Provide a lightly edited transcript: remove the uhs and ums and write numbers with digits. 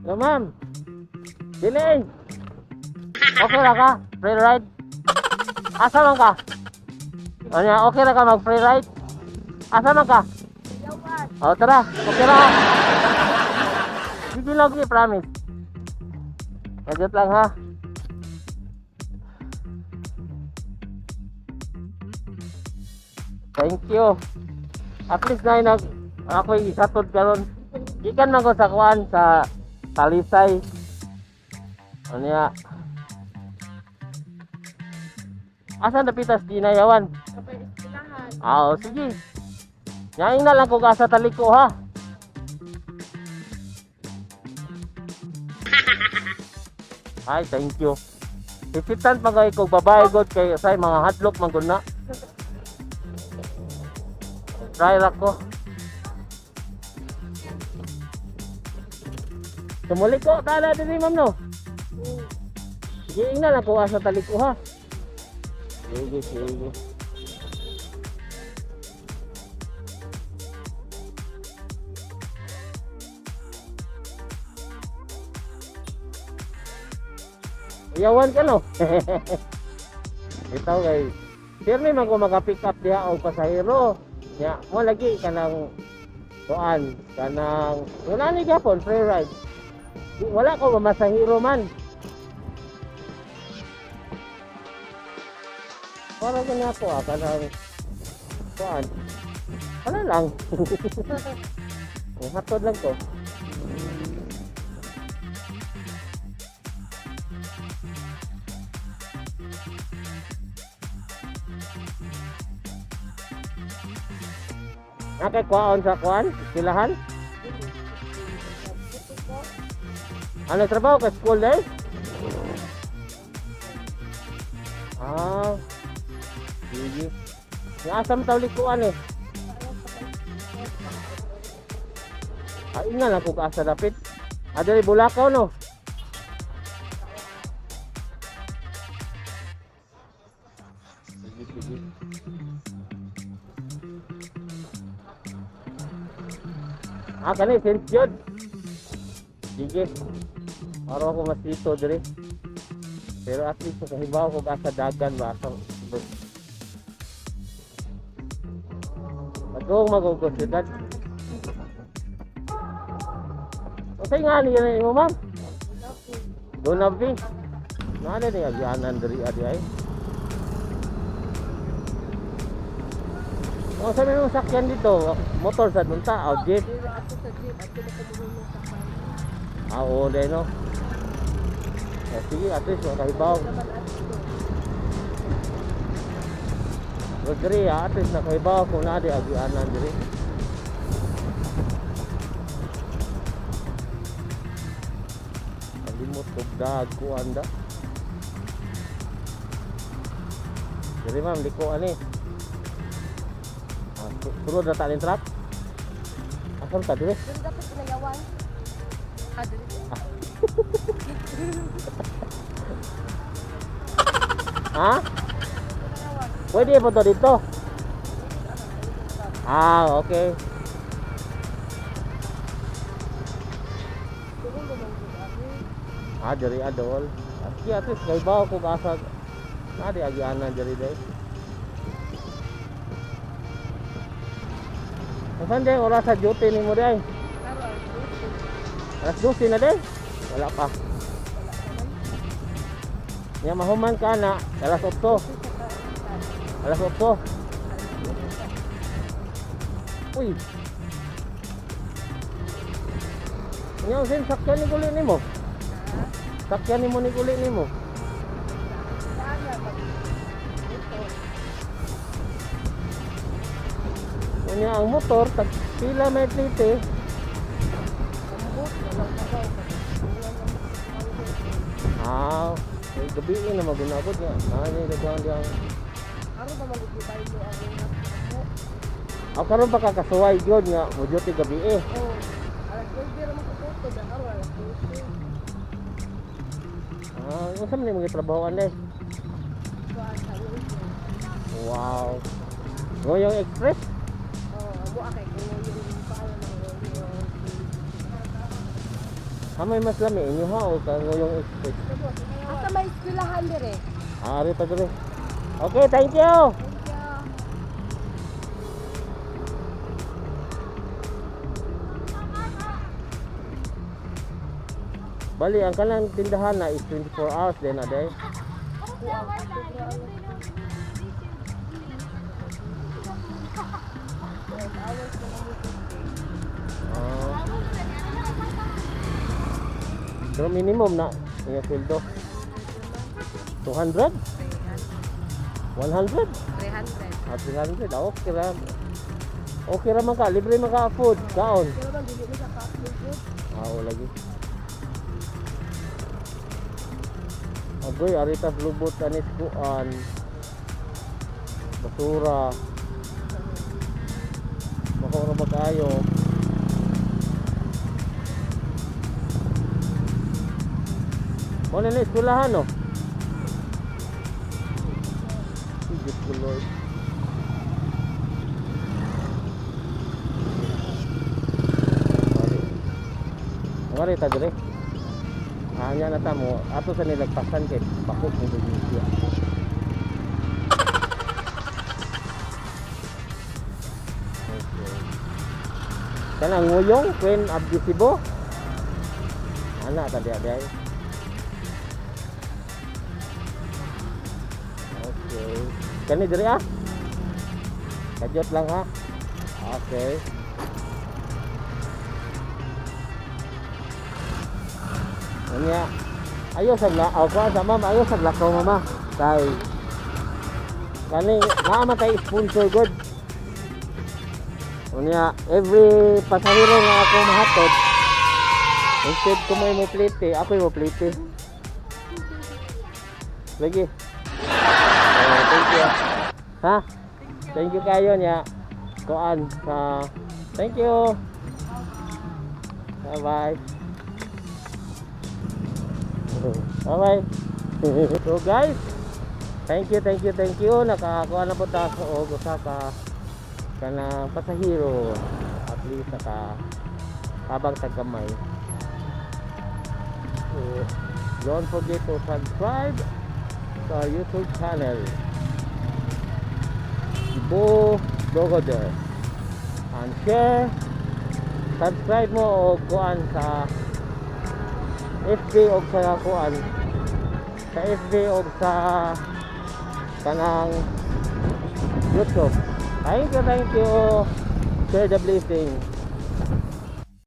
Yo, ma'am. Dili. Okay ra ka? Free ride? Asa man ka? Ano, okay ra ka mag free ride? Asa man ka? Oh, tara. Okay ra. Sige lang, promise. Kagot lang ha. Thank you. At least na nag ako isatod karon. Gikan man ko sa kuan sa Talisay. Ano ya? Asa na pitas dinayawan? Ah, oh, sige. Yaing na lang ko ka sa taliko ha. Ay, thank you. Hesitant man kay kog babae god kay say mga hadlok man gud na. Try ra ko. Sumuli ko, tala din ma'am no. Sige, ingna lang ko asa taliko ha. Sige, sige. Iyawan ka no? Ito kay pirmi man ko maka-pick up diha og pasahero. Nya, mo lagi kanang kuan, kanang wala ni gapon free ride. Wala ko mamasahero man. Para gani ako ah, kanang kuan. Wala lang. Hatod lang ko. Nakay kuwaon sa kuan, silahan? Ano trabaho ka school day? Ah. Sige. Yung asam tawlik kuan eh. Ay nga lang kung asa dapit. Adali Bulakaw no. Sige, sige. Ah, kani St. Jude. Sige. Araw ako masito dire. Pero at least nakahibaw ko asa dagan ba asa. Magong magugo syudad. Unsay nga ni imo ma'am? Donavi. Naa ni agyanan diri adi ay. O sa may sakyan dito, motor sa dunta o jeep. Ah, oo, dahil no. Eh, sige, at least nakahibaw. So, diri, at least nakahibaw kung naa di agianan diri. Kalimot og dag kuan da. Diri ma'am, liko ani. Ah, sulod na ta ning truck. Asam ta diri? Diri dapat pinayawan. Ah, diri. Ha? Pwede po to dito? Ah, okay. Ah, diri adol. At least kay bawo ko asa na di agianan diri day. Saan day oras sa duty nimo day? Alas 12 na day? Wala pa. Nya mahuman ka na alas 8. Alas 8. Uy. Nya usin sakyan ni guli nimo. Sakyan nimo ni guli nimo. Unya ang motor tag pila may plite. Ah, ay gabi na magunabot niya. Ah, ni daghan diyang. Aron ba magugubay mo ang mo? Aw karon pa kakasuway gyud nga mo duty gabi eh. Oh, alas 9 ra man ko to, aron alas 12. Ah, unsa man imong gitrabahoan eh? Wow. Goyong Express? Oh, amo kay Goyong paano ng Goyong. Hamay mas lami inyo ha o Kanguyong Express. Asa may eskwelahan dire? Ah, ari pa dire. Okay, thank you. Thank you. Bali, ang kanang tindahan na is 24 hours din aday. Ah. Pero minimum na yung sweldo. 200? 100? 300. Ah, 300. Ah, okay ra. Okay ra man ka. Libre man ka food. Kaon. Pero man dili mo sa ka-upload yun. Ah, o lagi. Agoy, aritas lubot anis kuan. Basura. Baka ora magkaayo. Mo na eskwelahan no. Ay, Diyos ko Lord. Mari. Mari ta dire. Ah, nya na ta mo ato sa nilagpasan kay bako mo siya. Okay. Kanang nguyong Queen Abdisibo. Ana ta diha diha. Okay. Kani diri ah. Kadyot lang ha. Okay. Unya. Ayo sa la, aw ko sa ma'am, ayo sa lakaw mama. Kay kani naa man tay sponsor good. Unya, every pasahero nga ako mahatod, instead ko may mo plate, ako mo plate. Lagi. Oh, thank you. Ha? Thank you kayo niya. Kuan sa. Thank you. Bye-bye. Bye-bye. So guys, thank you, thank you, thank you. Nakakuha na po ta sa og usa ka kanang pasahero. At least naka habang tagkamay. So, don't forget to subscribe sa our YouTube channel. Bo Dogoder. And share, subscribe mo o kuan sa FB o sa kuan sa FB o sa kanang YouTube. Thank you, thank you. Share the blessing.